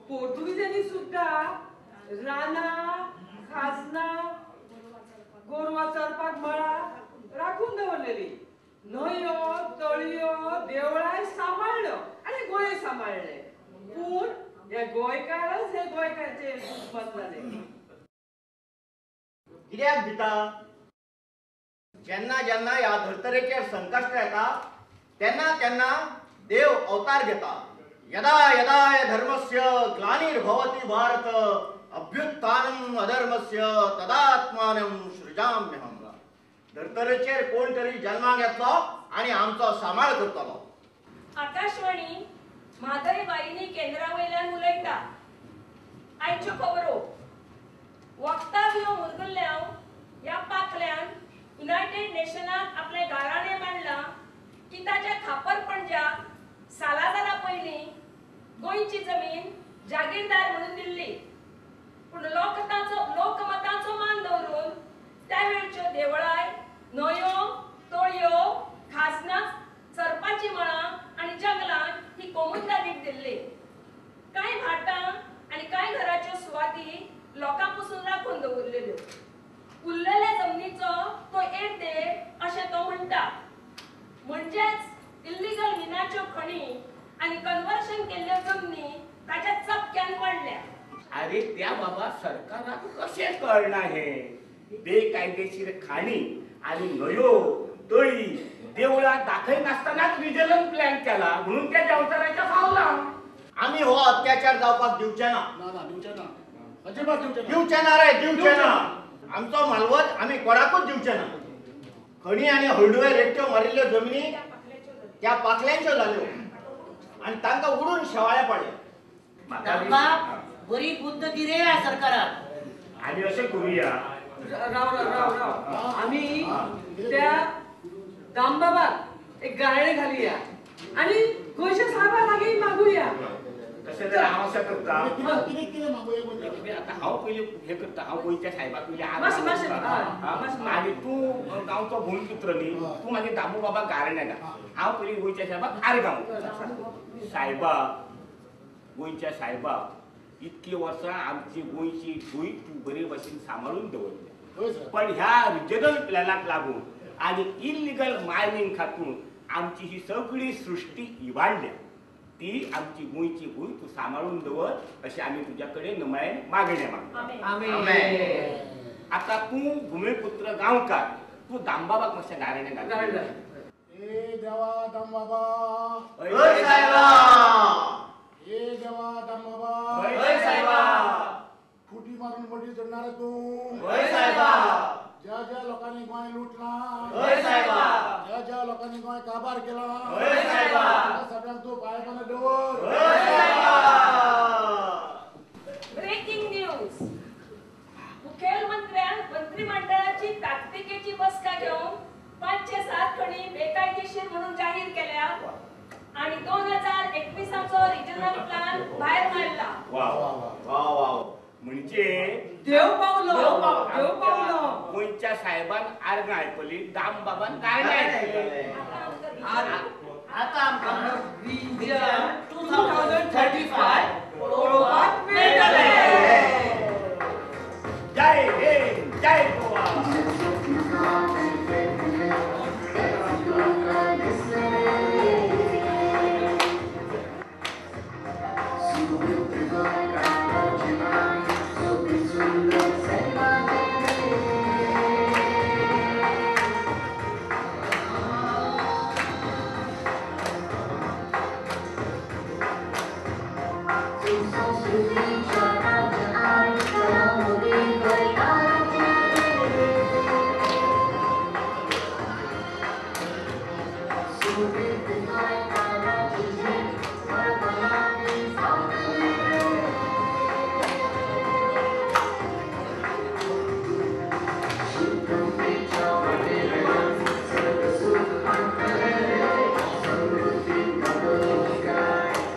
पोर्तुगीजांनी सुद्धा रानां खाजनां गोरवां चरपाक मळां राखून दवरलेली. न्हंयो तळयो देवळांय सांबाळ्ळ्यो आनी गोंय सांबाळ्ळें. पूण हे गोंयकारच हे गोंयकारचे दुस्मान जाले. कित्याक भिता? जेन्ना जेन्ना ह्या धर्तरेचेर संकश्ट येता तेन्ना तेन्ना देव अवतार घेता. यदा यदा धर्मस्य ग्लानिर्भवति भारत अभ्युत्थानम अधर्मस्य तदात्मानं सृजाम्यहम्. धर्तरेचेर कोण तरी जन्माक येतलो आनी आमचो सांबाळ करतलो. आकाशवाणी म्हादय वाहिनी केंद्रा वयल्यान उलयता. आयच्यो खबरो. वक्ताव्यो मुरगुल्ल्याव ह्या पाखल्यान युनायटेड नेशनान आपलें गाराणें मांडलां की ताच्या खापरपणज्याक सालाजारा पयलीं गोंयची जमीन जागीरदार म्हणून दिल्ली. पूण लोकमताचो मान दवरून त्या वेळच्यो देवळाय, न्हंयो, तळयो, खाजनां, चरपाची मळां आनी जंगलां ही कोमुनिदादीक दिल्ली. कांय भाटां आनी कांय घराच्यो सुवाती लोकां पसून राखून दवरलेल्यो. उरलेल्या जमनीचो तो एक देड अशें तो म्हणटा. म्हणजेच इल्लिगल मिनाच्यो खणी आनी कन्वर्शन केल्ल्यो जमनी ताच्या चपक्यान पडल्या. अरे त्या बाबा सरकाराक कशें कळना हें? बेकायदेशीर खाणी आनी न्हंयो तळी देवळां दाखयनासतनाच रिजनल प्लॅन केला म्हणून त्या देंवचाराच्या फावला. आमी हो अत्याचार जावपाक दिवचे ना. दिवचे ना, अजिबात दिवचे ना रे, दिवचे ना. आमचो मालवत आमी कोणाकूच दिवचे ना. खणी आनी हळडुवे रेट्यो मारिल्ल्यो जमनी त्या पाखल्यांच्यो जाल्यो आनी तांकां उडून शेवाळे पडले. बरी बुद्ध दी रे ह्या सरकाराक. आमी अशें करुया. राव राव राव, आमी त्या दामबाबाक एक गाळणें घालुया आनी गोंयच्या साहेबा लागीं मागुया. तशें जाल्यार हांव अशें करता, आतां हांव पयलीं हें करता, हांव गोंयच्या साहेबाक पयलीं आनी तूं गांवचो भूंयपुत्र न्ही, तूं मागीर दामू बाबाक गारणें घाल. हांव पयलीं गोंयच्या साहेबाक आर घालूं. साहेबा, गोंयच्या साहेबा, इतकी वर्सां आमची गोंयची भूंय तूं बरे भशेन सांबाळून दवरली, पण ह्या रिजनल प्लॅनाक लागून आनी इल्लिगल मायनींग खातून आमची ही सगळी सृश्टी इबाडल्या. ती आमची गोंयची भूंय तूं सांबाळून दवर अशें आमी तुज्या कडेन नमळायेन मागणें मागता. आतां तूं भुमीपुत्र गांवकार, तूं दामबाबाक मातशें गारणें घाल. ए देवा दामबाबा, हय सायबा. ए देवा दामबाबा, हय सायबा. फुटी मारून मडी चडणार तूं, हय सायबा. ज्या ज्या लोकांनी गोंय लुटलां, हय सायबा. ज्या ज्या लोकांनी गोंय काबार केला, हय सायबा. सगळ्यांक तूं पांय दवर, हय सायबा. Breaking news. मुखेलमंत्र्यान मंत्रिमंडळाची ताकतिकेची बसका घेवन 507 खणी बेकायदेशीर म्हणून जाहीर केल्या आणि 2021चो रिजनल प्लॅन भायर मारला. वा वा वा, म्हणजे देव पावलो, देव पावलो. गोंयच्या साहेबान आर्गां आयकली, दामबाबान गायनां आयकली. आतां आमकां विजन 2035 पळोवपाक मेळटलें. जय हिंद, जय गोवा.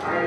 I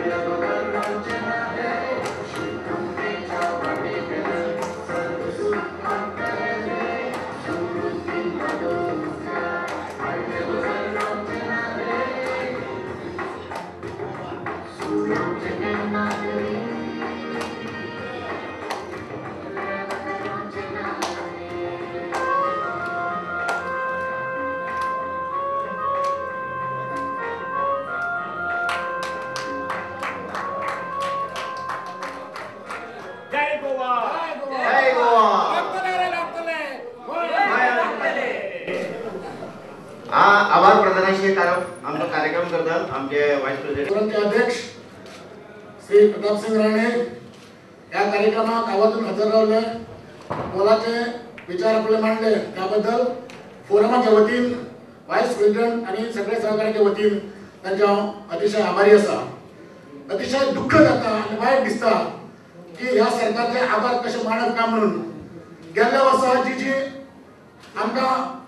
आभाराविषयी आमचो कार्यक्रम करतात आमचे व्हायस प्रेसिडेंट अध्यक्ष श्री प्रताप सिंग राणे ह्या कार्यक्रमाक आवाजून हजर रावले, मोलाचे विचार आपले मांडले त्याबद्दल फोरमाच्या वतीन व्हायस प्रेसिडेंट आणि सगळे सहकार्याच्या वतीन तांचे हांव अतिशय आभारी आसा। अतिशय दुःख जाता आनी वायट दिसता की ह्या सरकारचे आभार कशे मांडप काय म्हणून। गेल्ल्या वर्सा जी जी आमकां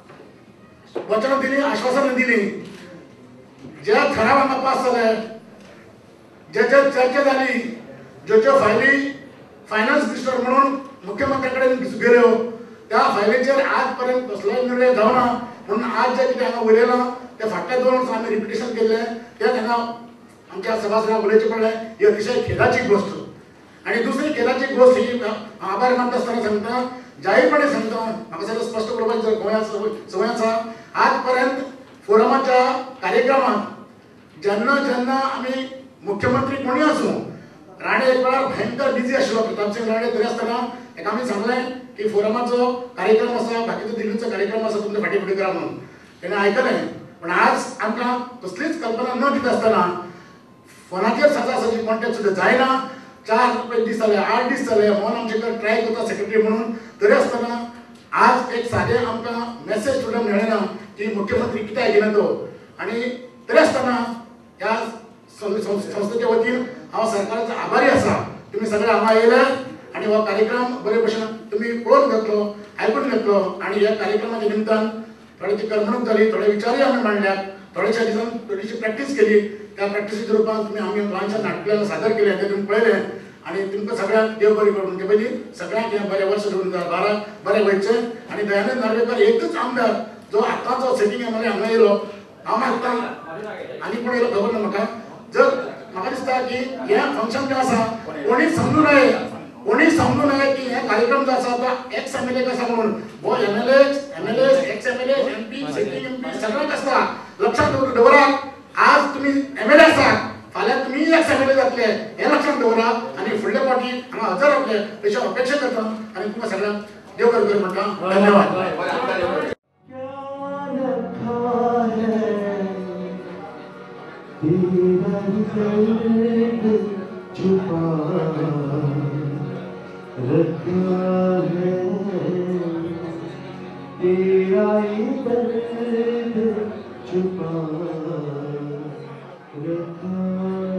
वचनां दिली, आश्वासनां दिली, ज्या ठराव हांगा पास जाले, जे जे चर्चा जाली, ज्यो ज्यो फायली फायनान्स मिनिस्टर म्हणून मुख्यमंत्र्या कडेन गेल्यो त्या फायलीचेर आजपर्यंत कसलोय निर्णय जावना म्हणून आज जे कितें हांगा उलयलां ते फाटल्या 2 वर्सां आमी रिपिटेशन केल्लें तें हांगा आमच्या सभासदांक उलोवचें पडलें। ही अतिशय खेदाची गोश्ट। आनी दुसरी खेदाची गोश्ट ही आभार मानता आसतना सांगता, जाहीरपणे सांगता, म्हाका सगळें स्पश्ट उलोवपाची गोंया संवय आसा। आजपर्यंत फोरमाच्या कार्यक्रमात जेन्ना जेन्ना आमी मुख्यमंत्री कोणी आसूं, राणे एक वेळार भयंकर बिजी आशिल्लो प्रताप सिंग राणे, तरी आसतना ताका आमी सांगलें की फोरमाचो कार्यक्रम आसा, बाकीचो दिल्लीचो कार्यक्रम आसा, तुमचे फाटीं फुडें करा म्हणून। तेणें आयकलें, पण आज आमकां कसलीच कल्पना न दिता आसतना फोनाचेर सदां कॉन्टेक्ट सुद्दां जायना। 4 दीस जाले, 8 दीस जाले मोहन आमचेकर ट्राय करता सेक्रेटरी म्हणून, तरी आसतना आज एक सादें आमकां मेसेज सुद्दां मेळना की मुख्यमंत्री कित्याक येना तो। आनी तरी आसतना ह्या संस्थेच्या वतीन हांव सरकाराचो आभारी आसा। तुमी सगळे हांगा येयले आनी हो कार्यक्रम बरे भशेन तुमी पळोवन घेतलो, आयकून घेतलो आनी ह्या कार्यक्रमाच्या निमतान थोड्याची करमणूक जाली, थोडे विचारूय आमी मांडल्यात, थोड्याशा दिसान थोडीशी प्रॅक्टीस केली, त्या प्रॅक्टिसीच्या रुपान तुमी आमी ल्हानशा नाटकां सादर केलें तें तुमी पळयलें आनी तुमकां सगळ्यांक देव बरें करूं म्हणचे पयलीं सगळ्यांक हें बरें वर्स 2012 बरें वयचें। आनी दयानंद नार्वेकर एकूच आमदार जो आतांचो सिटींग एमएलए हांगा येयलो, हांव मागता आनी कोण येयलो खबर ना म्हाका। जर म्हाका दिसता की हें फंक्शन जें आसा कोणी समजू नये, कोणी समजू नये की हे कार्यक्रम जो आसा तो एक्स एमएलए आसा म्हणून। हो MLA, MLA, ex MLA, MP, sitting MP सगळ्यांक आसता। लक्षात दवरात, आज तुमी एमएलए आसा, फाल्यां तुमी एक्स एमएलए जातले हें लक्षात दवरात आनी फुडले फावटी हांगा हजर रावतले अशी अपेक्षा करता आनी तुमकां सगळ्यांक देव बरें करूं म्हणटा। धन्यवाद। तेरा दर्द छुपा रखा है, तेरा दर्द छुपा रखा है।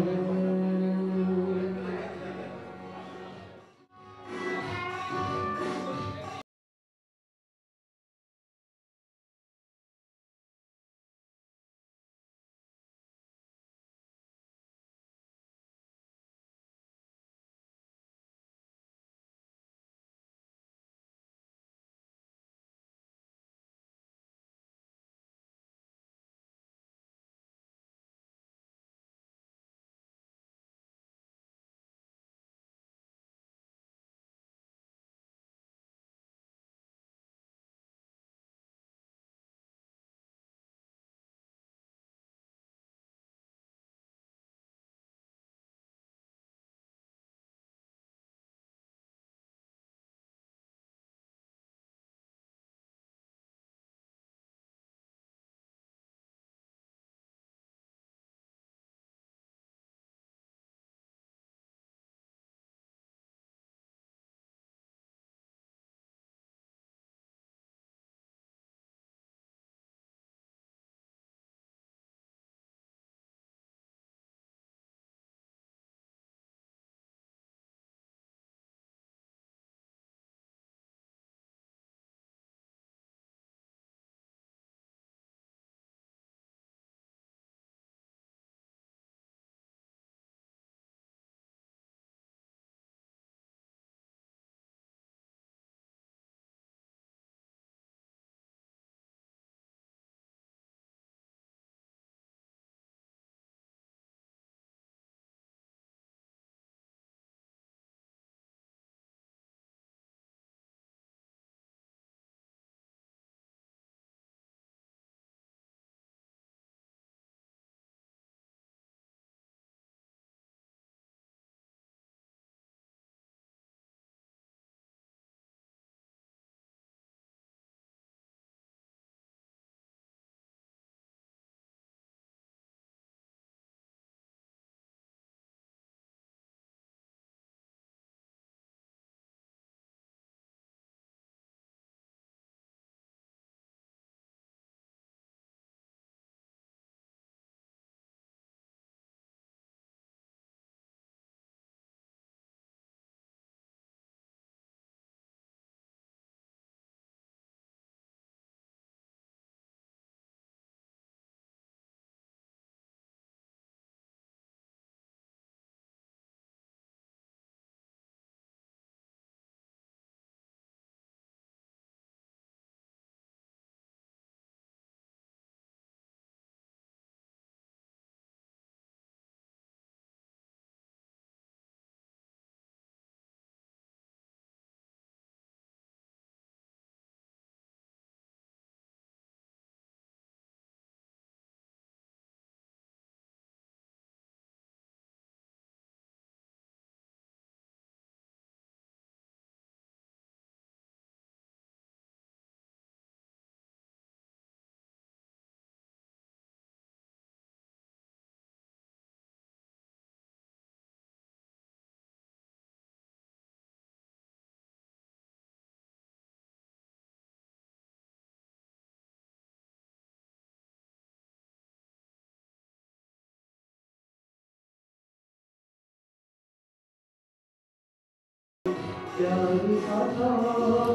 प्यार सा था।